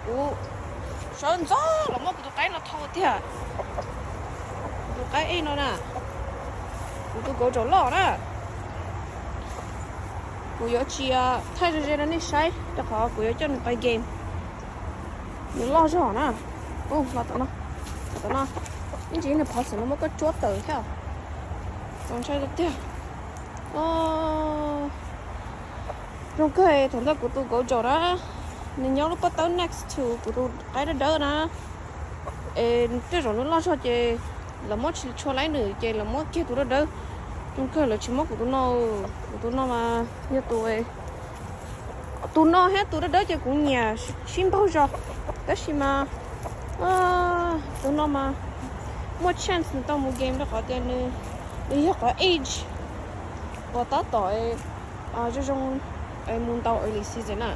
Kuv sawv ntxov los muab kuv tus qaib no thau tiag. Kuv tus qaib ej no na, kuv tus goat loj na. Kuv yuav tsis thaij ze ze rau nej saib rau qhov kuv yuav coj nws pais game. Nws loj zog na. Ub, los tom no, los tom no. Ib ntsis nws phov xwm no muab koj tsuab tawm thiab. Txaus ntshai tiag tiag. Zoo kawg thaum ntawd kuv tus goat na, nws nyob lub pob tawb next to kuv tus qaib dawb dawb na. Es tej zaum nws loj zog ces lawv muab tsis tshua laib nws ces lawv muab kiag tus dawb dawb. Zoo kawg lawv tsis muab kuv tus no, kuv tus no mas yog tus, tus no thiab tus dawb dawb ces kuv nyiam sib npaug zog. Tab sis mas tus no mas muaj chance nws tau mus game rau qhov tias nws yog qhov age uas tab tom zoo zoo mus ntau early season na.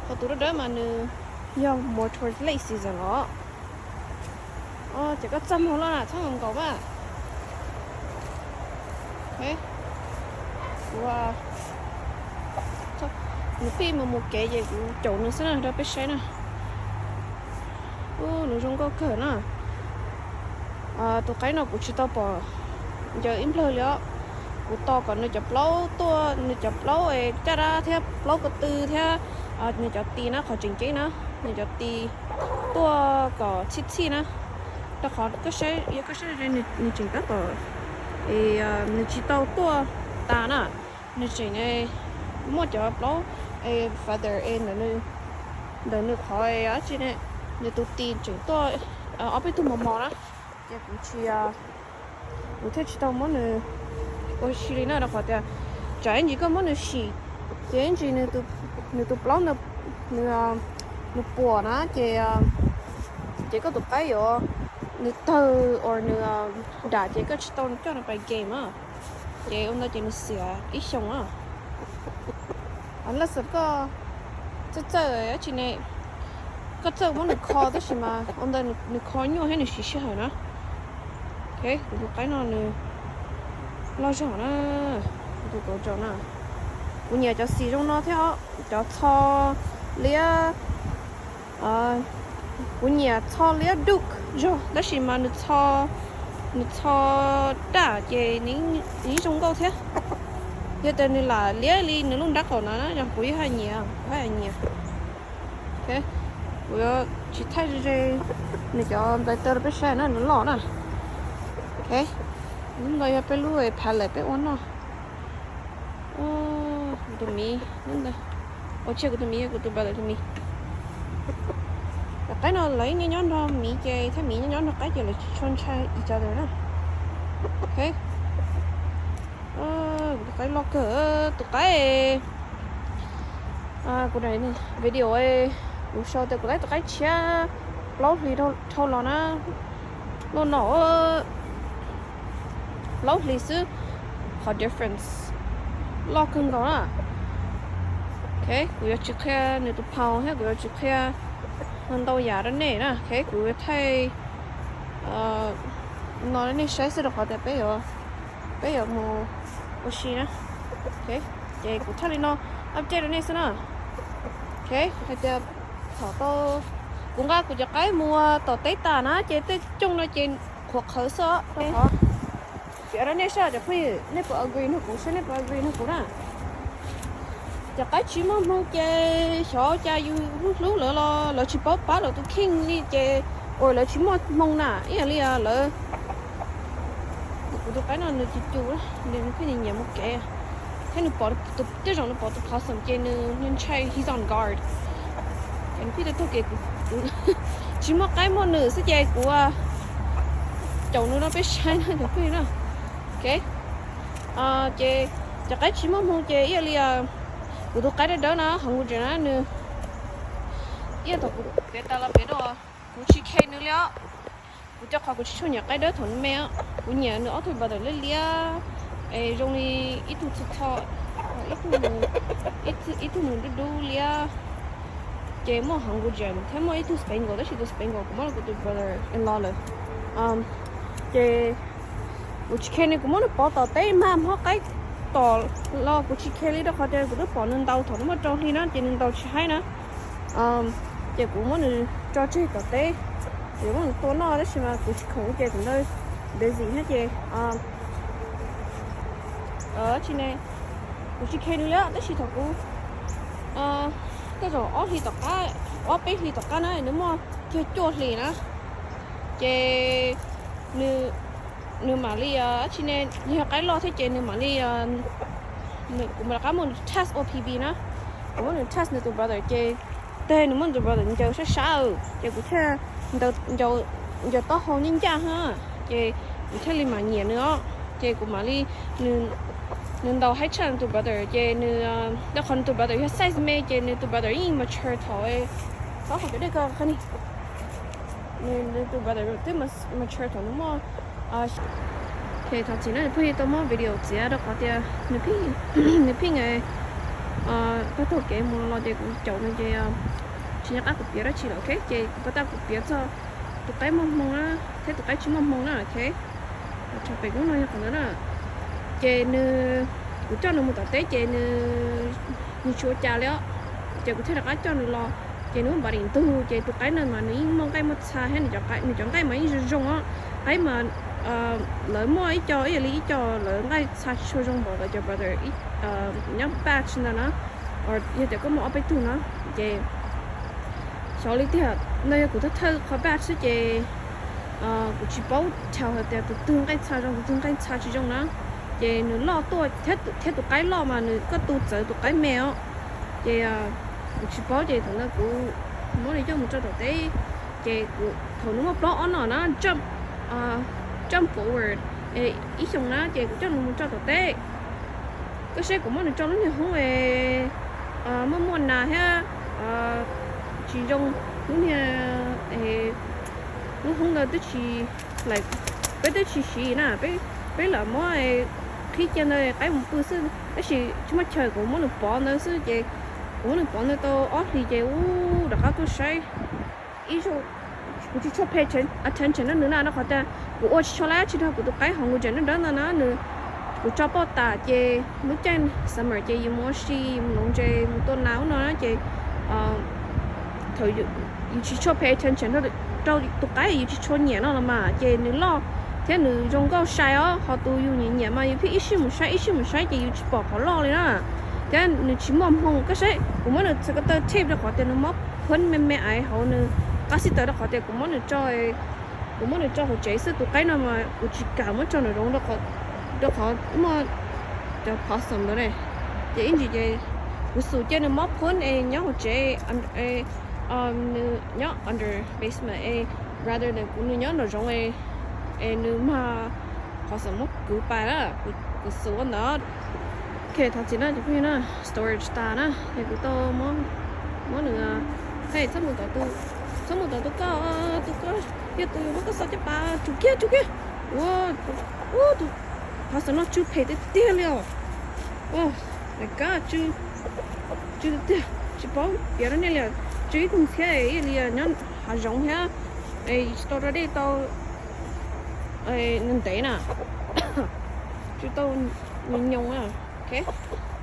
Ho tus dawb dawb mas nws yog more towards late season los. Ces koj txaj muag loj na, txhob nkaum nkaus mas. Kuv, nws pheej mus mus kev ces kuv caum nws xwb na rau peb saib na. Ub, nws zoo nkauj kawg na. Tus qaib no kuv tsis tau pom ncaws ib nplawg li os. Kuv tos kom nws cov plaub tuaj, nws cov plaub es caj dab thiab plaub ko tw thiab nws cov tis na, qhov tseem ceeb na, nws cov tis tuaj kom txhij txhij na. Rau qhov koj saib, yog koj saib nws tseem tab tom, nws tsis tau tuaj tas na. Nws tseem muaj cov plaub feather es ntawm nws qhov tsi ne, nws tus tis tseem tuaj ob peb tug mos mos na. Ces kuv tsis, kuv thiaj tsis tau muab nws ua si li na, rau qhov tias tsam ib ntsis koj muab nws sim ces ib ntsis nws tus plaub, nws puas na ces, ces koj tus qaib yuav, nws tawg or nws dam ces koj tsis tau coj nws pais game na. Ces ua ntawd ces nws xiam ib xyoos na. Laj xas koj txawj txawj dab tsi ne, koj txawj muab nws kho tab sis mas ua ntawd nws kho nyuaj thiab nws siv sij hawm na. Kuv tus qaib no nws loj zog na, kuv tus goat na. Kuv nyiam cov xim zoo no thiab, cov txho liab. Kuv nyiam txho liab duke zog tab sis mas nws txho daj ces nws yeej zoo nkauj thiab. Yog tias nws lam liab li nws lub nrab qaum no na yog kuv yeej haj nyiam, kuv haj nyiam. Kuv yuav tsis thaij ze ze nws cov nplai taw rau peb saib na, nws loj na. Lub no yog peb lub pallet peb ua noj. Kuv tus miv, ua tsis yog kuv tus miv, yog kuv tus brother tus miv. Cov qaib no lawv nyob nyob nrog miv ces thiab miv nyob nyob nrog qaib ces lawv tsis tshua ntshai each other na. Kuv tus qaib loj kawg, tus qaib, kuv daim video kuv sau tias kuv tus qaib tshiab plaub hlis dhau los na, loj no plaub hlis xwb, qhov difference loj kawg nkaus na. Kuv yuav tsis qhia nws tus phau thiab kuv yuav tsis qhia ntau yam rau nej na. Kuv yuav thaij no rau nej saib xwb rau qhov tias peb yuav mus ua si na. Ces kuv thaij li no update rau nej xwb na. Hais tias thaum tau kuv nqa kuv cov qaib mus tom teb tas na ces tej cooj no ces qhuav qhawv xwb os. Piav rau nej saib cov phooj ywg, nej puas agree nrog kuv, saib nej puas agree nrog kuv na. Cov qaib tsis muaj hmoo ces xyov cas yus hlub hlub lawv los lawv tsis paub pab lawv tus kheej li ces ua lawv tsis muaj hmoo na, ib yam li lawv. Kuv tus qaib no nws cus cus, nws pheej nyiam mus kev, thiab nws pom, tej zaum nws pom tus possum ces nws ntshai, he's on guard. Ces nws pheej tuaj taug kev kuv, tsis muaj qaib muaj nws xwb ces kuv caum nws rau peb saib no cov phooj ywg na. Ces cov qaib tsis muaj hmoo ces ib yam li kuv tus qaib dawb dawb na, Hungarian na, nws, ib yam thaum kuv piav tas los piav dua, kuv tsis care nws li os. Kuv cov qhov kuv tsis tshua nyiam qaib dawb thaum nws me os, kuv nyiam nws ob tug brother liab liab, es zoo li ib tug txho txho, ib tug nws dub dub liab. Ces muaj Hungarian thiab muaj ib tug Spangle, tab sis tus Spangle kuv muab rau kuv tus brother in law lawm. Ces kuv tsis care nws, kuv muab nws pov tom teb mas hmob qaib tom los kuv tsis care li rau qhov tias kuv twb pom nws ntaus thaum nws muaj rau hli na ces nws ntaus tsis haib na. Ces kuv muab nws tso tseg tom teb, kuv muab nws tua noj tab sis mas kuv tsis khoom ces kuv ntawd busy thiab ces tsis ne, kuv tsis care nws li. Tab sis thaum kuv tej zaum ob hlis tom qab, ob peb hlis tom qab na, nws muaj kiag cuaj hlis na, ces nws mam li tsis ne, yog qaib loj thiab ces nws mam li, kuv mam rov qab muab nws test O P V na, kuv muab nws test nws tus brother ces teg nws muab nws tus brother ncaws sab sab, ces kuv thiaj ncaws taub hau ncaj ncaj ha, ces kuv thiaj li mam nyiam nws os. Ces kuv mam li, nws ntaus hais tshaj nws tus brother ces nws, rau qhov nws tus brother yog size me ces nws tus brother yeej mature thaum, paub hais cov dej ko qhov ni, nws tus brother twb mature thaum nws muaj. Thov txim na phooj ywg tau muab video txiav rau qhov tias nws pheej, nws pheej tag tag kev mus los ces kuv caum nws ces tsis nco qab kuv piav dab tsi lawm, ok. Ces kuv pab tau kuv piav txog tus qaib muaj hmoo na thiab tus qaib tsis muaj hmoo na, ok. Tshaj pem hnub no yog qhov ntawd na. Ces nws, kuv coj nws mus tom teb ces nws, nws tsis ua cas li os. Ces kuv thiaj rov qab coj nws los, ces nws muab npav dim ntug ces tus qaib no mas nws yeej muaj nqaij muaj txha thiab, nws cov nqaij mas yeej zoo zoo os. Qaib mas lawv muaj ib co ib yam li ib co lawv nqaij txha tsis tshua zoo npaum lawv cov brother nyob batch ntawd na, yog tias koj muaj ob peb tug na. Ces xyov li tiag no yog kuv thawj thawj qhov batch xwb ces kuv tsis paub thaum hais tias tus twg nqaij txha zoo tus twg nqaij txha tsis zoo na. Ces nws loj tuaj thiab tus qaib loj mas nws koj tu txawv tus qaib me os. Ces kuv tsis paub ces thaum ntawd kuv muab nws coj mus tso tom teb, ces thaum nws muaj plaub ob no na, jump, jump forward ib xyoos na ces kuv coj nws mus tso tom teb. Koj saib kuv muab nws tso lub niag hoob muaj muaj nas thiab tsis zoo, lub niag, lub hoob ntawd twb tsis, peb twb tsis siv na, peb lam muab qhib cia ntawd qaib mus pw xwb tab sis tsis muaj chaw kuv muab nws pov ntawd xwb ces kuv muab nws pov ntawd tau ob hlis ces ua rov qab tuaj saib ib zaug. Kuv tsis tshua pay attention rau nws na rau qhov tias kuv ua tsis tshua laib tsis rau kuv tus qaib hauv nqus ntses nrawm nrawm ntawd na. Nws, kuv tso pauj tas ces lub caij summer ces yus mus ua si mus nuv ntses mus tua nas ub no ces thaum yus tsis tshua pay attention rau tus qaib yus tsis tshua nyiam no los mas ces nws loj thiab nws zoo nkauj sai os, ho tus yus nyiam nyiam mas yus pheej ib sij mus saib ib sij mus saib ces yus tsis pom qhov loj li na. Thiab nws tsis muaj hmoo, koj saib kuv muab nws txhais ko taw tape rau qhov tias nws mob phoob me me aiv hauv nws qab xib taws rau qhov tias kuv muab nws tso, kuv muab nws tso hauv tsev xwb. Tus qaib no mas kuv tsis kam muab tso nraum zoov rau qhov muaj cov possum ntawd ne. Ces ib ntsis ces kuv xum cia nws mob phoob es nyob hauv tsev, nws nyob under basement es rather than kuv nws nyob nraum zoov es nws mag possum muab kwv pais na, kuv xum ua ntawd. Ok, thov txim na cov phooj ywg na, storage tas na es kuv tau muab nws, hej, txhob mus tom tus, txhob mus tom tus koj, tus koj yog tus yus muab koj xov caj pas, tsum kiag tsum kiag. Ua, tus possum no tsw phem tiag tiag li os. Ua, my god, tsw, tsw tiag tiag, tsis paub piav rau nej li. Tsw ib tug ntxhiab ib yam li nyob hav zoov thiab, es tsis tau rau dej tau ntev na, tsw tau nyoos nyoos na. Ok,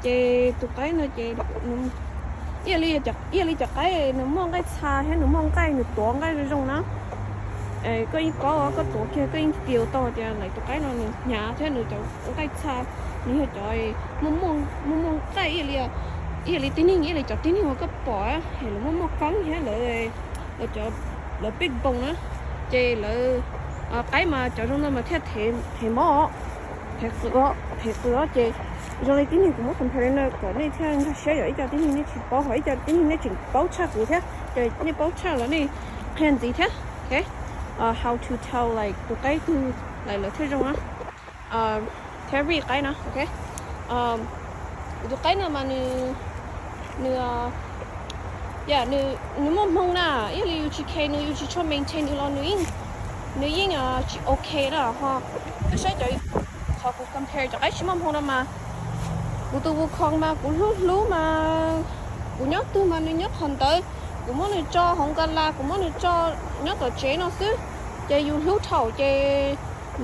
ces tus qaib no ces ib yam li cov qaib nws muaj nqaij txha thiab nws muaj nqaij, nws tuav nqaij zoo zoo na. Koj yeej paub koj tuav kiag koj yeej feel tau tias lawv tus qaib no nws hnyav thiab nws cov nqaij txha, nws yog cov muaj muaj nqaij ib yam li tib neeg, ib yam li cov tib neeg uas koj pom es lawv muaj muaj koob thiab lawv, lawv cov, lawv big bone na. Ces lawv, qaib mas cov zoo no mas thiaj thev mob, thev qws, thev qws os. Ces zoo li tib neeg kuv muab compare no kom nej thiaj nkag siab, yog ib co tib neeg nej tsis paub, ho ib co tib neeg nej tseem paub tshaj kuv thiab, ces nej paub tshaj los nej qhia ntxiv thiab. Ok, how to tell like tus qaib twg lawv thiaj zoo na, thiab breed qaib na. Ok, kuv tus qaib no mas nws, nws, yeah, nws muaj hmoo na, ib yam li yus tsis care nws, yus tsis tshua maintain nws los nws yeej, nws yeej tsis ok na ho. Koj saib cov, qhov kuv compare cov qaib tsis muaj hmoo no mas kuv tus Yukon mas kuv hlub hlub mas, kuv nyob twg mas nws nyob qhov ntawd. Kuv muab nws tso hauv nkas las, kuv muab nws tso nyob tom tsev no xwb, ces yus hlub thaum ces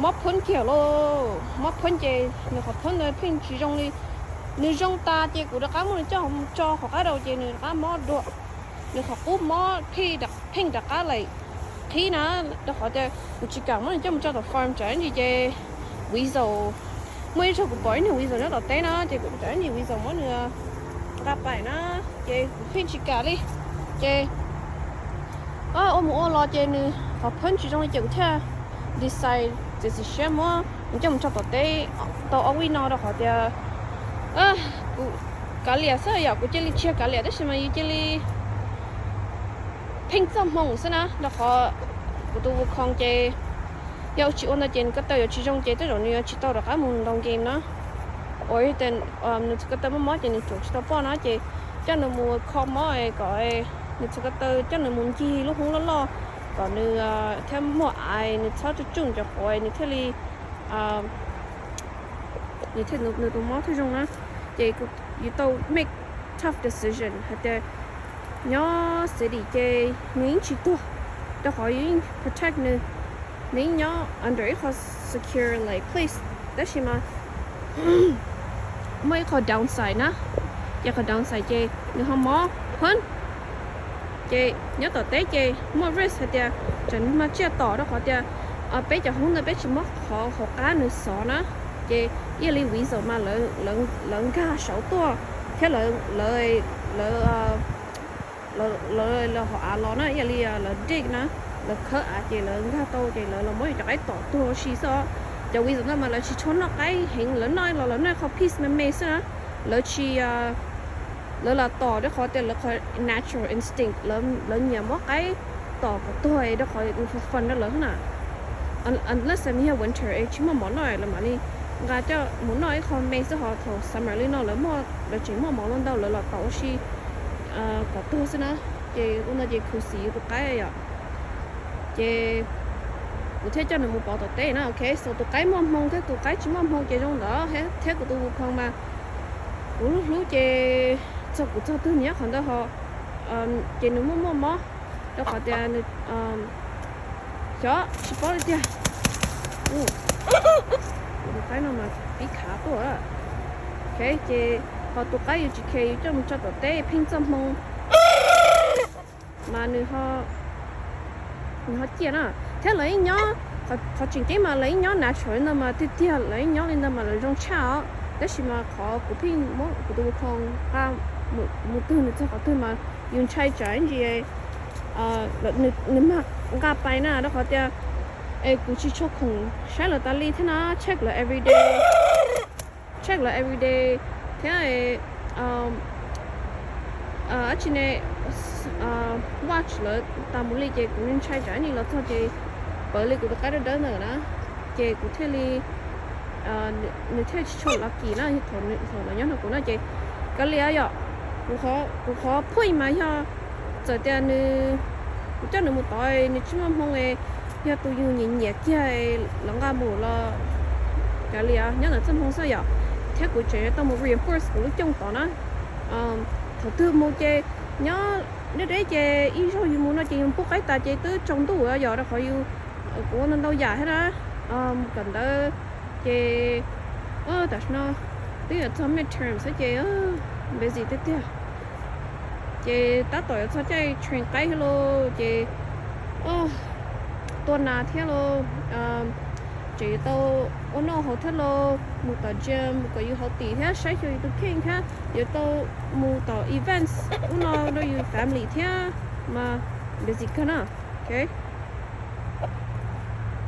mob phoob kiag lauj, mob phoob ces nws qhov phoob ntawd pheej tsis zoo li. Nws zoo tas ces kuv rov qab muab nws coj mus tso hauv qab rau ces nws rov qab mob dua. Nws qhov qub mob pheej rov qab laim qhib na, rau qhov tias kuv tsis kam muab nws coj mus tso tom farm tsam ib ntsis ces weasel, muaj ib zaug kuv pom ib niag weasel nyob tom teb na, ces kuv tsam ib ntsis weasel muab nws nqa pais na, ces kuv pheej tsis kam li. Ces ua mus ua los ces nws qhov phab tsis zoo li ces kuv thiaj decide txiav txim siab muab nws coj mus tso tom teb tau ob vij no rau qhov tias kuv kav liam xwb yom, kuv cia li tsis yog kav liam tab sis mas yus cia li pheej txoj hmoo xwb na, rau qhov kuv tus vu khoo ces yog tsis ua ntawd ces nws ko taw yuav tsis zoo ces tej zaum nws yuav tsis tau rov qab mus ntaus game na. Ua nws txhua ko taw mob mob ces nws tsuas tsis tau poj na, ces coj nws mus kho mob kom nws txhua ko taw coj nws mus ncig lub hoob loj loj kom nws thiaj muaj aiv, nws txhob tsuj tsuj cov quav, nws thiaj li nws thiaj nws tus mob thiaj zoo na. Ces yus tau make tough decision hais tias nyob city ces nws yeej tsis tuag, rau qhov yus yeej protect nws, nws yeej nyob under ib qho secure like place, tab sis mas muaj ib qho downside na, ces qhov downside ces nws ho mob phab. Ces nyob tom teb ces muaj risk hais tias tsam nws mag tsiaj tom, rau qhov tias peb cov hoob ntawd peb tsis muab qhov hauv qab nws xov na, ces ib yam li weasel mas lawv nkag saud tuaj thiab lawv, lawv hauv av los na, ib yam li lawv dig na, lawv khawb av ces lawv nkag tau ces lawv los muab yus cov qaib tom tuag ua si xwb. Cov weasel ntawd mas lawv tsis tshua noj qaib heev, lawv noj los lawv noj qhov piece me me xwb na, lawv tsis lawv los tom rau qhov tias lawv qhov natural instinct, lawv nyiam muab qaib tom kom tuag rau qhov nws fun fun rau lawv na. Unless nws yog winter es tsis muaj mov noj lawv mam li nqa coj mus noj ib qho me xwb, ho thaum summer li no lawv muaj, lawv tseem muaj mov ntau ntau lawv los tom ua si kom tuag xwb na. Ces ua ntawd ces khuv xim yus tus qaib yom. Ces kuv thiaj coj nws mus pov tom teb na, ok, so tus qaib muaj hmoo thiab tus qaib tsis muaj hmoo ces zoo ntawd thiab. Kuv tus vu khoo mas kuv hlub hlub ces txog kuv txog twg nws nyob qhov ntawd ho, ces nws muaj muaj mob rau qhov tias nws xyov tsis paub li tiag. Tus qaib no mas pib khav tuaj. Ok, ces ho tus qaib yus tsis care yus coj mus tso tom teb pheej txoj hmoo mas nws ho ciaj na. Thiab lawv yeej nyob, qhov tseem ceeb mas lawv yeej nyob natural li ntawd mas tiag tiag, lawv yeej nyob li ntawd mas lawv zoo tshaj os. Tab sis mas qhov kuv pheej muab kuv tus vu khoo nqa mus twg nws txog qhov twg mas yus ntshai tsam ib ntsis nws mag nqa pais na, rau qhov tias es kuv tsis tshua khoom saib lawv tas li thiab na, check lawv everyday, check lawv everyday thiab dab tsi ne, watch lawv tas mus li ces kuv ntshai tsam ib ntsis los txog ces pawv li kuv tus qaib dawb dawb ntawd na, ces kuv thiaj li, nws thiaj tsis tshua lucky na, thaum lawv nyob nrog kuv no ces kav liam yom. Kuv qhov point mas yog txawm tias nws, kuv coj nws mus tod nws tsis muaj hmoo, yog tus yus nyiam nyiam kiag lawv nqa mus los kav liam nyob ntawm txoj hmoo xwb yom. Thiab kuv tseem yuav tau mus reinforce kuv lub cooj tod na. Thaum twg mus ces nyob deb deb ces ib zaug yus mus no ces yus pub qaib tas ces twb tsaus ntuj yom, rau qhov yus, kuv ua ntau ntau yam thiab na. Kawm ntawv ces tam sim no twb yuav txog midterm xwb ces busy tiag tiag. Ces tab tom yuav txog caij train qaib thiab lauj, ces tua nas thiab lauj. Tseem yuav tau ua noj haus thiab lauj, mus tom gym kom yus healthy thiab saib xyuas yus tus kheej thiab yuav tau mus tom events ub no rau yus family thiab mas busy kawg na. Ok,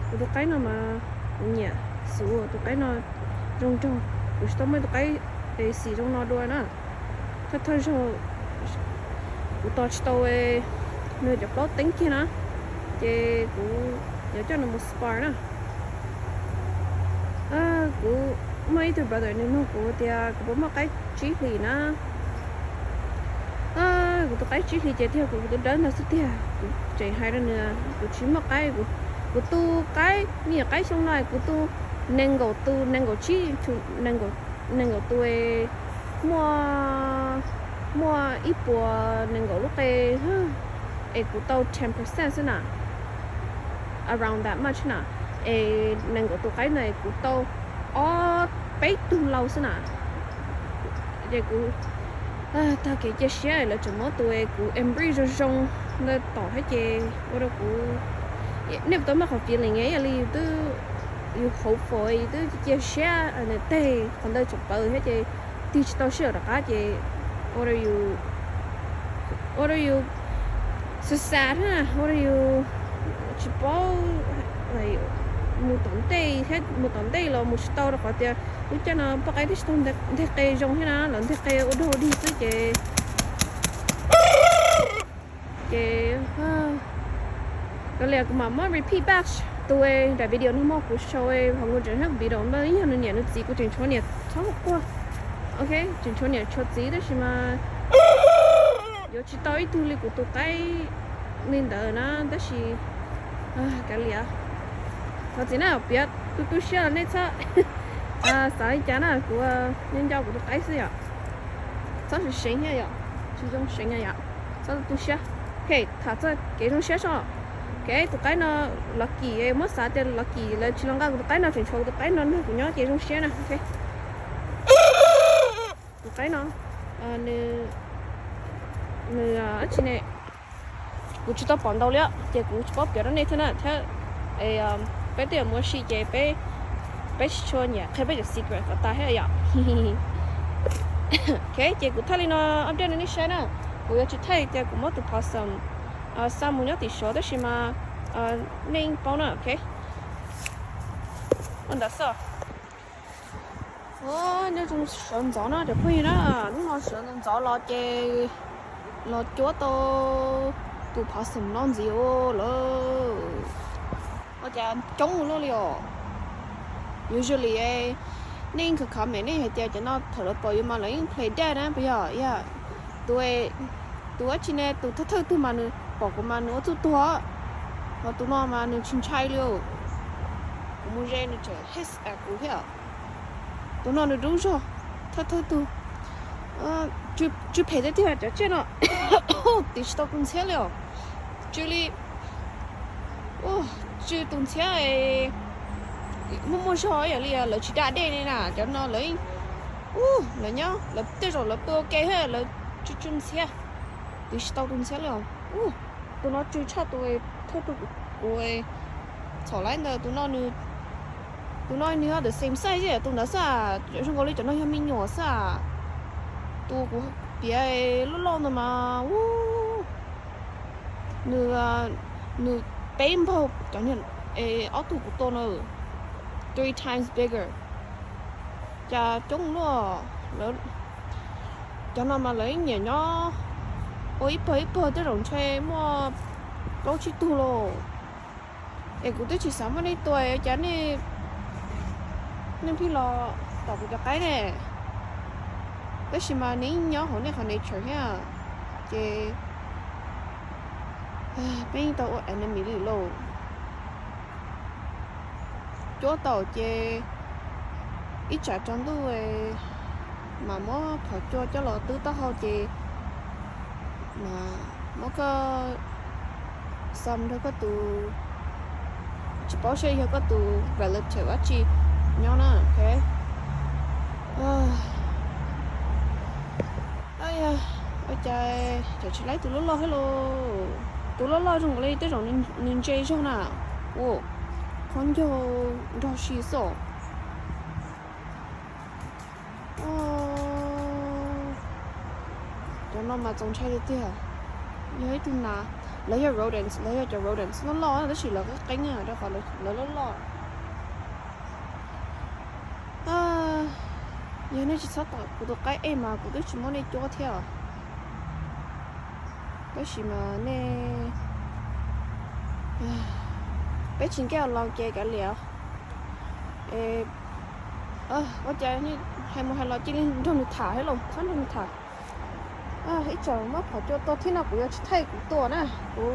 kuv tus qaib no mas kuv nyiam xus, tus qaib no zoo nraug, kuv tsis tau muaj tus qaib xim zoo no dua na. Thawj thawj zaug kuv tos tsis tau nws cov plaub teeb kiag na, ces kuv yuav coj nws mus spar na. Kuv muaj ib tug brother nws nug kuv tias kuv puas muaj qaib tsib hlis na. Kuv tus qaib tsib hlis ces tiag kuv tus dawb ntawd xwb tiag. Kuv tseem hais rau nws kuv tsis muaj qaib, kuv tu qaib, me nyuam qaib xyoo no kuv tu nees nkaum tus, nees nkaum tsib, nees nkaum tus, muaj, muaj ib puas nees nkaum lub qe, es kuv tau ten percent xwb na, around that much na. Es nees nkaum tus qaib ntawd kuv tau ob peb tug lau xwb na. Ces kuv Tag kev cia siab lawv tseem muab tus kuv embreeze zoo zoo ntawd tom thiab ces ua rau kuv, nej puas tau muaj qhov feeling ib yam li yus twb, yus hopeful, yus twb cia siab nws teg qhov ntawd tseem ploj thiab ces tig tsis tau sij hawm rov qab ces ua rau yus, ua rau yus xav xav na, ua rau yus tsis paub mus tom ntej thiab, mus tom ntej los mus tsis tau rau qhov tias lub caij no poj qaib twb tsis tau nteg qe zoo thiab na, lawv nteg qe ua dog dig xwb ces, ces, kuv mam muab repeat back tus daim video no muab kuv show hauv Google thiab kuv video no, yog nws niam nws txiv kuv tseem tshuav niam txhob quaj, ok, tseem tshuav niam tshuav txiv tab sis mas yuav tsis tau ib tug li kuv tus qaib li ntawd na, tab sis kav liam. Thov txim na, piav tu tu siab los nej txhob xav li cas na, kuv nco nco kuv tus qaib xwb yom. Txhob seev thiab yom, tsis zoo seev yom, txhob tu tu siab. Ok, tham txog kev zoo siab so. Ok, tus qaib no lucky, muab xav tias lucky lawv tsis los nqa kuv tus qaib no, tseem tshuav kuv tus qaib no nrog kuv nyob ces zoo siab na. Ok, tus qaib no nws, nws dab tsi ne, kuv tsis tau pom ntau li os ces kuv tsis paub piav rau nej thiab na thiab. Peb twb yuav mus ua si ces peb, peb tsis tshua nyiam qhia peb cov secret kom tas thiab yom. Ok, ces kuv thaij li no update rau nej saib na. Kuv yuav tsis thaij tias kuv muab tus possum xa mus nyob tim Suav tab sis mas nej yeej paub na, ok. Ua ntawd xwb. Nyob zoo sawv ntxov na cov phooj ywg na, hnub no sawv ntxov ntxov los ces los cuab tau tus possum no ntxiv lawm. Ua cas coob ua luaj li os. Usually nej yeej khov khov me nej hais tias cov no thaum lawv pom yus mas lawv yeej play dead na puas yog? Tus, tus dab tsi ne, tus thawj thawj tug mas nws pom kuv mas nws ua txuj tuag, ho tus no mas nws tsis ntshai li. Kuv mus ze nws tseem hiss at kuv thiab. Tus no nws dub zog, thawj thawj tug. Tsw phem tiag tiag cov tsiaj no. Tiv tsis tau tus ntxhiab li os. Tsw li, tsw tus ntxhiab muaj muaj zog ib yam li lawv tsis da dej li na. Cov no lawv, lawv nyob lawv tej zaum lawv pw ua ke thiab lawv tsw tsw ntxhiab. Tiv tsis tau tus ntxhiab li os. Tus no tsw tshaj tus thawj tug kuv txhom laib ntawd. Tus no nws, tus no nws yog the same size xwb, tus ntawd xwb, zoo nkaus li cov no yog me nyuam xwb. Tus kuv piav loj loj ntawd mas, nws, nws peb npaug cov, ob tug kuv tua na, three times bigger. Cas coob luaj. Cov no mas lawv nyiam nyob ua ib pawg ib pawg, tej zaum ntshe muaj plaub tsib tug lauj. Es kuv twb tsis xav muab nej tua, cas nej, nej pheej los tom kuv cov qaib ne. Tab sis mas nws nyob hauv nej qhov nature thiab, ces peb yeej tau ua enemy li lauj. Cuab tau ces ib tsam tsaus ntuj mam muab phom cua coj los twb taub hau ces mam muab koj xa mus nrog koj tus, tsis paub seb yog koj tus relative dab tsi nyob na, ok. Ua cas tsis laib tus loj loj thiab lauj. Tus loj loj zoo nkaus li tej zaum nws ntse zog na. Ua, qhov ncaug nrog si xwb. Cov no mas txaus ntshai tiag tiag. Yog ib tug nas, lawv yog rodents, lawv yog cov rodents loj loj tab sis lawv qeeb qeeb rau qhov lawv loj loj. Yog nej tsis txhob tom kuv tus qaib ej mas kuv twb tsis muab nej cuab thiab. Tab sis mas nej, peb tsis nkej los ces kav liam. Ua cas hais mus hais los cia li nrog nws tham thiab los txhob nrog nws tham. Ib tsam muab phom cua tua thiab no kuv yuav tsis thaij kuv tua na. Kuv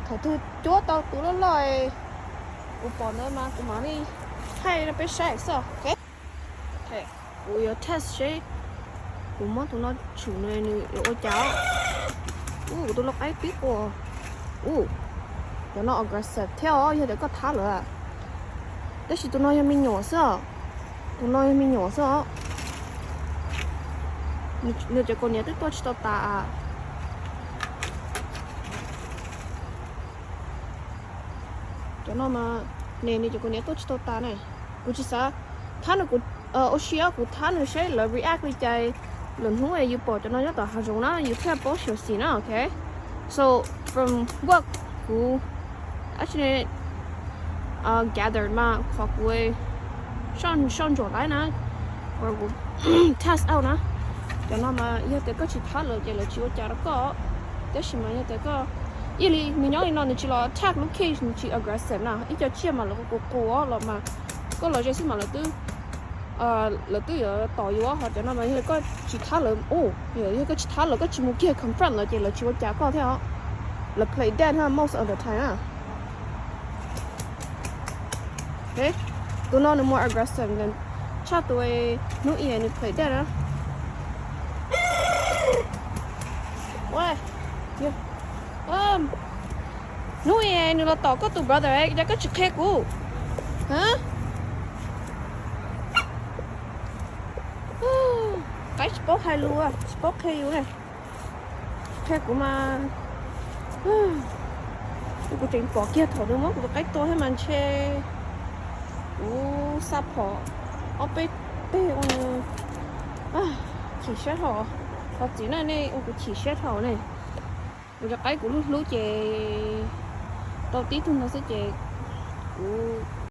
thaum twg cuab tau tus loj loj kuv pom ntawd mas kuv mam li thaij rau peb saib xwb. Kuv yuav test seb kuv muab tus no tshum nws yuav ua cas. Ua kuv tus lau qaib pib quas. Ua, cov no aggressive thiab os, yog tias koj thab lawm. Tab sis tus no yog me nyuam xwb os. Tus no yog me nyuam xwb os. Nws cov kaus hniav twb tuaj tsis tau tas. Cov no mas, ne, nws cov kaus hniav tuaj tsis tau tas ne. Kuv tsis xav thab nws, kuv, ua si kuv thab nws saib lawv react li cas. Lwm hnub yus pom cov no nyob tom hav zoov na yus thiaj paub xyuam xim na, ok? So, from what kuv actually gathered mas qhov kuv soj ntsuam lawm na, kuv test out na, cov no mas yog tias koj tsis thab lawv ces lawv tsis ua cas rau koj. Tab sis mas yog tias koj, ib yam li nws nyob li no nws tsis los attack lub cage, nws tsis aggressive na, ib co tsiaj mas lawv qus qus los mas koj los ze xwb mas lawv twb, lawv twb yuav tom yus. Ho cov no mas yog koj tsis thab lawv, yog koj tsis thab lawv, koj tsis mus kiag confront lawv ces lawv tsis ua cas koj thiab os. Lawv play dead ha most of the time na. Tus no nws more aggressive tshaj tus hnub i nws play dead na. Hnub i nws los tom koj tus brother, cas koj tsis qhia kuv? Qaib tsis paub hais lus, tsis paub qhia yus ne. Qhia kuv mas, kuv tseem pom kiag thaum nws muab kuv tus qaib tua thiab mas ntshe kuv xa phom ob peb teg ua nws chim siab dhau. Thov txim na, nej ua kuv chim siab dhau ne. Kuv cov qaib kuv hlub hlub ces tau tib tug ntawd xwb ces kuv